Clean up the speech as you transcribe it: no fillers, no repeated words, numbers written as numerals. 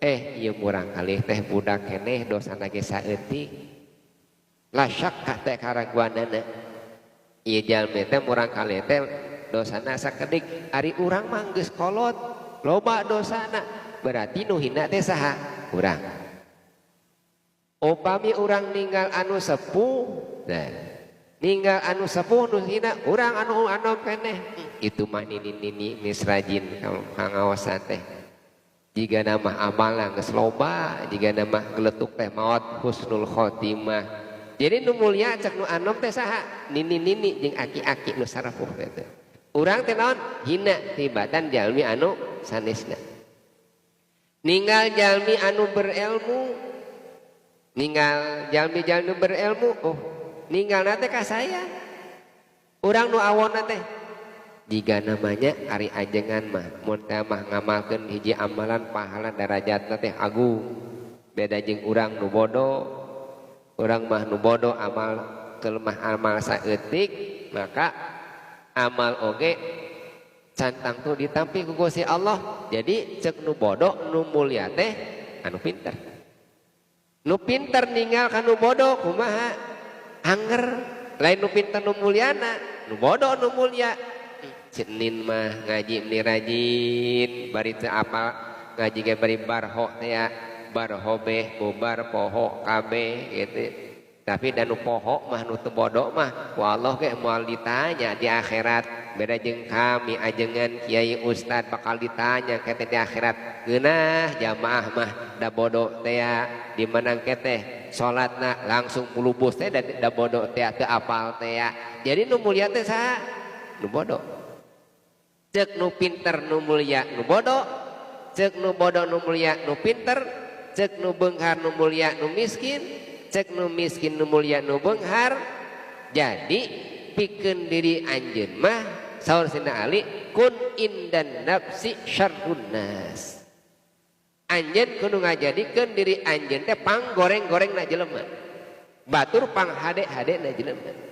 Ieu murang kalih teh budak keneh dosana ge saeutik. La syakka teh karaguanana. Ieu jalmi teh murang kalih teh dosana sakedik, ari urang mah geus kolot, loba dosana. Berarti nu hina teh saha? Urang. Upami urang ninggal anu sepuh, nah, ninggal anu sepuh nu hina urang anu anom keneh. Itu mah nini-nini geus rajin kangaosan teh. Jika nama amalan geus loba, jika nama geletuk teh maot husnul khotimah. Jadi nu mulia cek nu anom teh saha? Nini-nini jeung aki-aki nu sarapuh teh. Urang teh naon? Hina tibatan jalmi anu sanesna. Ninggal jalmi anu berilmu, ninggal jalmi-jalmi berilmu, oh ninggal teh ka saya. Urang nu awonna teh jika namanya ari ajengan mah mun teh mah ngamalkeun hiji amalan pahala darajatna teh agung. Beda jeung urang nu bodoh. Urang mah nu bodoh amal kelemah amal saeutik, maka amal oge cantang tuh ditampi ku Gusti Allah. Jadi cek nu bodoh nu mulia teh anu pinter. Nu pinter ninggal ka nu bodoh kumaha? Anger. Lain nu pinter nu muliana, nu bodoh nu mulia. Senin mah ngaji meni rajin, bari teu apal ngaji ge bari barho teh ya, barho beh bubar poho kabeh gitu. Tapi da nu poho mah nu teu bodoh mah ku Allah ge moal ditanya di akhirat. Beda jeung kami ajengan kiai ustad bakal ditanya kete di akhirat. Geunah jamaah mah da bodoh teh ya, di mana teh salatna langsung mulubus teh da bodoh teh teu apal teh ya. Jadi nu mulia teh saha? Nu bodoh. Cek nu pinter nu mulia nu bodoh, cek nu bodoh nu mulia nu pinter, cek nu beunghar nu mulia nu miskin, cek nu miskin nu mulia nu beunghar. Jadi pikeun diri anjeun mah saur Sayyidina Ali kun indan nafsi syarrun nas. Anjeun kudu ngajadikeun diri anjeun teh panggoreng-gorengna jelema. Batur panghade-hadena jelema.